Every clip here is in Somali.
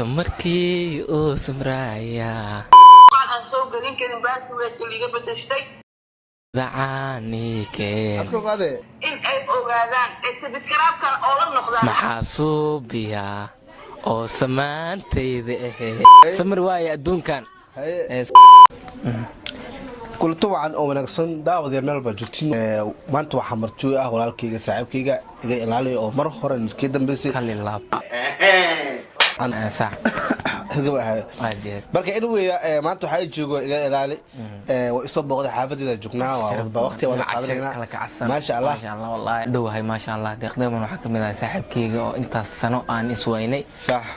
Samarkii uu samraaya. Aan soo gelin karin passwordka liiga bedeshtay. Dacaaniikeen. Adko qaade. In ay ogaadaan ee subscribe-kan oo la noqdaan. Maxaa suubiya oo samaantayda ahe samir waaye adduunkan. Haye. Kulanto wacan oo wanaagsan, daawadayaal meel baa joogtiin. Maanta waxaa marti ah walaalkayga, saaxiibkayga Iga Ilaaliya, oo mar hore kii dambeysay. Kali laab. Sax. Hirgaba ahay. Aad iyo aad. Marka anyway, maanta waxaa joogo Iga Ilaali. Waa isoo booqday, xaafadeeda joognaa, waa wada waqti wada qaadanayna. Kala kacsan. Maasha Allah. Maasha Allah, wallahi dhowahay, maasha Allah. Deeqdeeman waxaa kamid ah saaxiibkayga oo intaas sano aan iswaynay.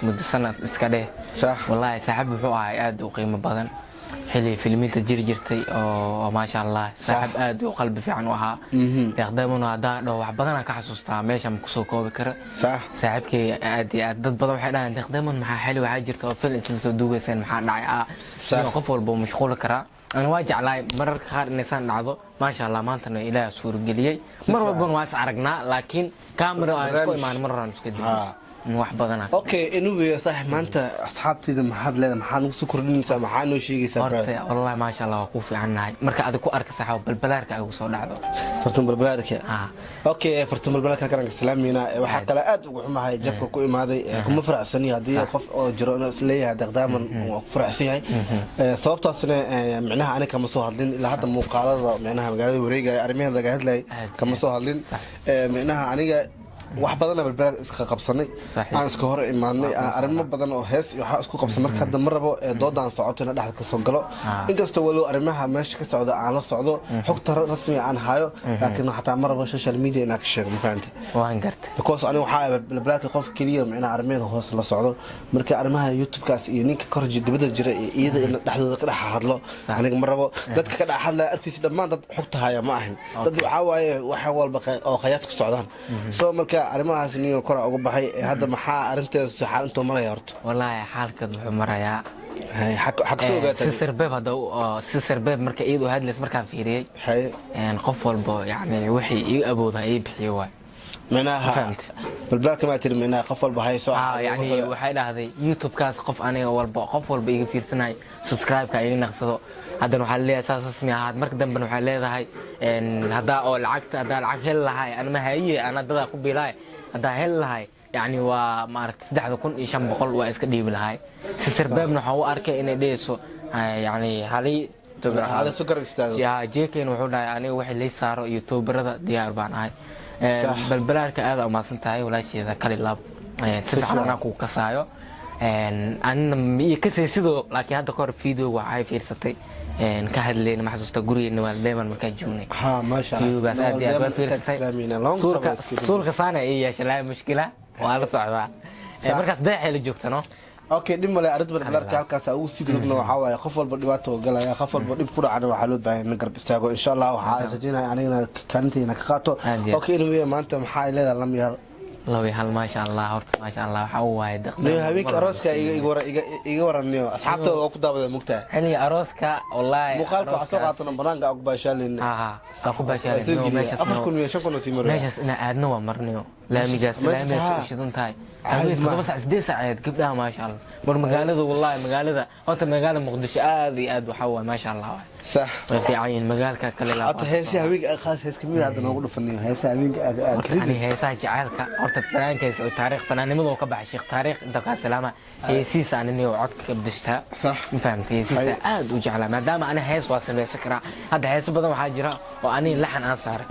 Muddo sanad iska dheh. Wallahi saaxiib wuxuu ahay aad u qiimo badan xilli filminta jiri jirtay oo maasha Allah, saaxiib aad u qalbi fiican u ahaa. Deeqdeeman haddaa dhaho, wax badan aan ka xasuustaa, meesha ma kusoo koobi karo. Saaxiibkay aad iyo aad. Dad badan waxay dhahaan, "Deeqdeeman, maxaa xili waxaa jirta oo film isla soo duubayseen, maxaa dhacay?" Inuu qof walba uu mashquuli karaa. Ana waa jeclahay mararka qaar inaysaan dhacdo. Maasha Allah, maantana Ilaah suurageliyey. Mar walbana waa is aragnaa, laakiin camera aan isku Barnaamij. imaan mar horaan iska duubays wax badanaa. Okay, anyway, saaxiib, maanta asxaabtayda maxaad leedahay? Maxaa nagu soo kordhinaysaa? Maxaa noo sheegaysaa, brother? Horta wallahi maasha Allah, waa kuu fiicannahay. Marka adig ku arka, saxaabo, balbalaarka ay ugu soo dhacdo. Fartun Balbalaarka. Okay, Fartun Balbalaarka karanka salaamina. Waxaa kale aad ugu xumahay jabka ku imaaday. Kuma faraxsani haddii qof oo jiro inuu isleeyahay Deeqdaaman waa ku faraxsan yahay. Sababtaasna micnaha aniga kama soo hadlin ilaa hadda muuqaalada micnaha magaalada wareegaya, arrimaheeda laga hadlayay, kama soo hadlin. Micnaha aniga wax badana Balbalaarka iska qabsanay, aan iska hor imaadnay, aan arrimo badan oo hees iyo waxaa isku qabsan. Marka hadda ma rabo doodaan socoto ina dhexda kasoo galo, inkastoo walow arrimaha meesha ka socda aan la socdo, xogta rasmiga aan hayo, laakiin xataa ma rabo social media inaan ka sheego, ma fahante? Waan gartay. Because aniga waxaa Balbalaarka qof keliya micnaha arrimaheeda hoos la socdo. Marka arrimaha YouTube-kaas iyo ninka kor dibadda jira iyo iyada in dhexdooda ka dhex hadlo, aniga ma rabo. Dadka ka dhex hadlaya arkaysa dhammaan dad xogta haya ma ahin. Dad waxaa waaye wax walba oo khayaas ku socdaan. So marka arrimahaas niyo kora uga baxay. Hadda maxaa arrinteeda xaal intoo maraya horta? Wallaahi xaalkeed wuxuu marayaa Hay, xag soo ogaatay. Sister Babe hadda Sister Babe marka iyadu hadlays markaan fiiriyey, qof walbo yani wixii ii awooda ii bixiyo waay. Micnaha Fahamtay. Balbalaarka maa tiri micnaha qof walba hayso? Yani waxay dhahday YouTube-kaas qof aniga walba, qof walba iga fiirsanay, subscribe-ka iga naqsado. Haddana waxaa leeyahay saas rasmi ahaad. Marka dambena waxay leedahay haddaa oo lacagta, haddaa lacag heli lahay, ana ma haye, ana dadaa ku bilaay, haddaa heli lahay, yani waa maaragtay 3500 waa iska dhiibi lahay. Sister Babe-na waxaan u arkay inay dhehayso yani halii. Hala soo garab istaago. Jeeken wuxuu dhahay aniga wixii lay saaro YouTuberada diyaar baan ahay. Balbalaarka aad umahadsan tahay walaasheeda, kali laab. Si fiican anaa kuu kasaayo. Anina ma ii kasay sidoo, laakiin hadda kahor video waxay fiirsatay. Ka hadlayna, ma xasuusta gurigeena Waaldeeman markaan joognay? Ha, maasha Allah. Videogaas aad iyo aad waa fiirsatay. Long Suulka time iska. Suulka saana ii yeeshay, laa mushkila, waa la socdaa. Markaas dayaxay la joogtano. Okay, dhib male. Arrinta Balbalaarka halkaas ugu sii gudubna. Waxaa waaye qof walba dhibaato oo galaya, qof walba dhib ku dhacana, waxaa loo baahan in garab istaago. Insha Allah waxaa rajeynaya anigana kaalintayna ka qaato. Aad iyo aad. Okay, anyway, maanta maxaa ay leedahay lam yaal? Laba iyo hal, maasha Allah. Horta maasha Allah waxaa u waaye Niyo, habeenkii arooska iga waran niyo, asxaabta oo ku daawada mugtahay. Xilliga arooska wallahi Muuqaalka waxaa soo qaatana banaanka aan ku baashaaleyna. Ha, ku baashaaleyna. Soo geliya Meeshaas 4000 iyo 5000 oo sii maraya. Meeshaas inaa aadna waa marniyo, laamigaas. Meeshaas, Laamigaas haa. u shidan tahay. Caadi Habeen maaha. 7 saac, 8 saac ahayd. Gabdhaha maasha Allah. Mar magaalada, wallahi magaalada, horta magaalada Muqdisho aad iyo aad waxaa waay maasha Allah waay. Way fiican yihiin magaalka kale laa. Hata heesi habeenka ay qaas, hees kamid hadda noogu dhufaniyo, heesa habeenka aad Horta ani heesaha jacaylka, horta fanaankays oo taariikh fanaanimada oo ka baxay, Sheekh Taariikh inta kaa salaama, heesiisa anini oo codka ka bedeshtaa. Ma fahamtay? Heesiisa aad u jeclaa, maadaama ani hees waa samaysan karaa. Hadda heeso badan waxaa jira oo ani laxan aan saaray.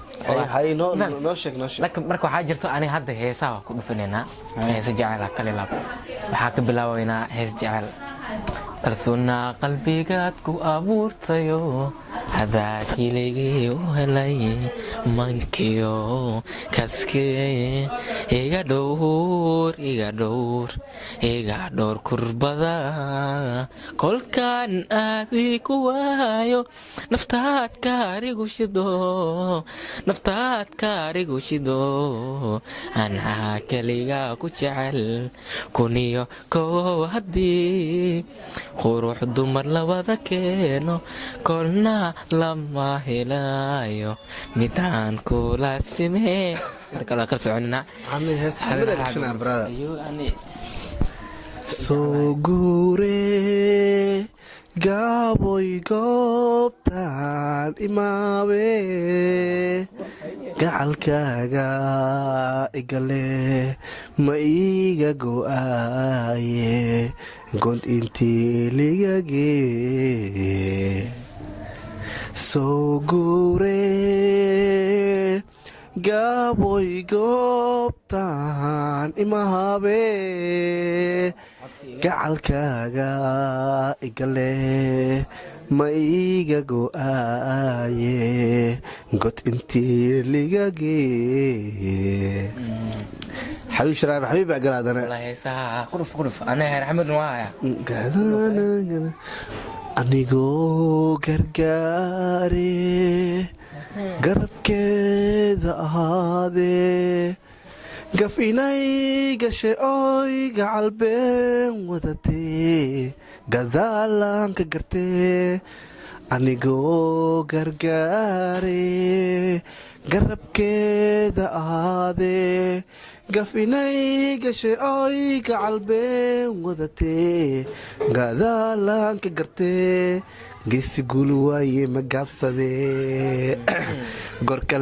Hay, noo Ma fahamtay? Noo sheeg, noo sheeg. Laakiin marka waxaa jirto ani hadda heesaha waa ku dhufanaynaa heesa jacayl kale laab. Waxaa ka bilaabaynaa hees jacayl. Kalsoonaa qalbigaad ku abuurtayo, hadaa keligii u helay mankiyo kaskee, iga dhowr, iga dhowr, iga dhowr kurbada kolkaan aadii ku waayo, naftaad kaarigu shido, naftaad kaarigu shido, anaa keligaa ku jecel 1001. Haddii qurux dumar labada keeno, kolna lama helayo midaan kula simee. Inta kale waa kala soconina. Ani hees xamir gashanaa, brother. Ayuu ani. Soo guure gaaboy goobtaan imaabe, gacalkaaga igale ma iiga go'aaye, gond intii ligage. Soo guure gaaboy goobtaan imaabe, gacalkaaga igale ma iiga go'aaye, god intii ligage. Xabiib Sharaab, xabiib baa galaadana. Wallahi heesaha quruf quruf, ana heer Xamed waa haya. Anigoo gargaare garabkeeda ahaadee, gaf inay gashay oy gacalbeen wadatee, gadaalaan ka gartee. Anigoo gargaare garabkeeda ahaadee, gaf inay gashay oy gacalbeen wadatee, gadaalaan ka gartee. Geesi guulu waaye ma gaabsadee, gorka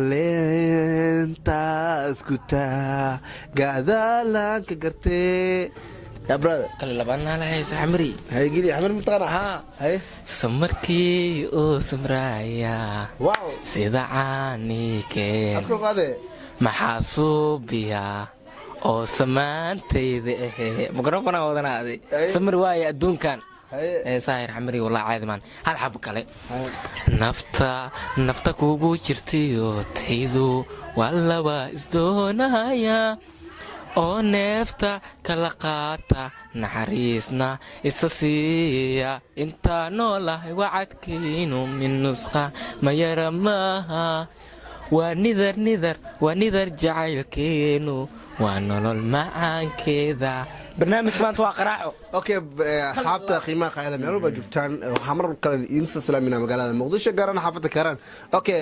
leentaas gutaa, gadaalaan ka gartee. Ya brother. Kale labaadna la heesa Xamri. Hay geli Xamri, mataqaana? Haa. Hay. Samarkii uu samraaya sida caanikeen. Adko qaade. Maxaa suubiya oo samaantayda ahee mikrofona wadanaaday. Ay. Samir waaye adduunkan. Haye. Saahir Xamri, wallahi caadi maan. Hal xabo kale, nafta nafta kugu jirtayo taydu waa laba isdoonaya oo neefta kala qaata, naxariisna isa siiya intaa noolahay. Wacadkaynu min nusqa mayara maaha, waa nidar nidar, waa nidar jacaylkeenu, waa nolol macaankeeda. Barnaamij maanta waa qaraaxo. Okay, asxaabta qiimaha qaayala, meel walba joogtaan, waxaa mar kale idiin soo salaaminaa magaalada Muqdisho, gaaraan xaafadda Kaaraan. Okay,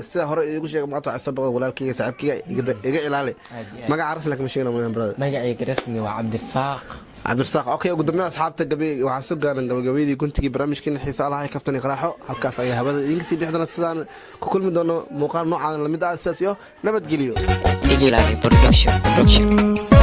sida hore idiinku sheegay, maanta waxaa soo boqday walaalkayga, saaxiibkayga, iga ilaali. Aad iyo aad. Magaca rasmi kama sheegna mooyaan, brother. Magacayga rasmi waa Cabdirasaaq. Cabdirasaaq. Okay, ugu dambeyn asxaabta gabi, waxaa soo gaaran gabagabadii guntigii barnaamijkeena xiisaa lahaa Kaftan iyo Qaraaxo. Halkaas ayaa habada idinka sii bixi doona. Sidaan ku kulmi doono muuqaal noocaan lamid ah, sidaas iyo nabadgelyo. Ilaali Production Production.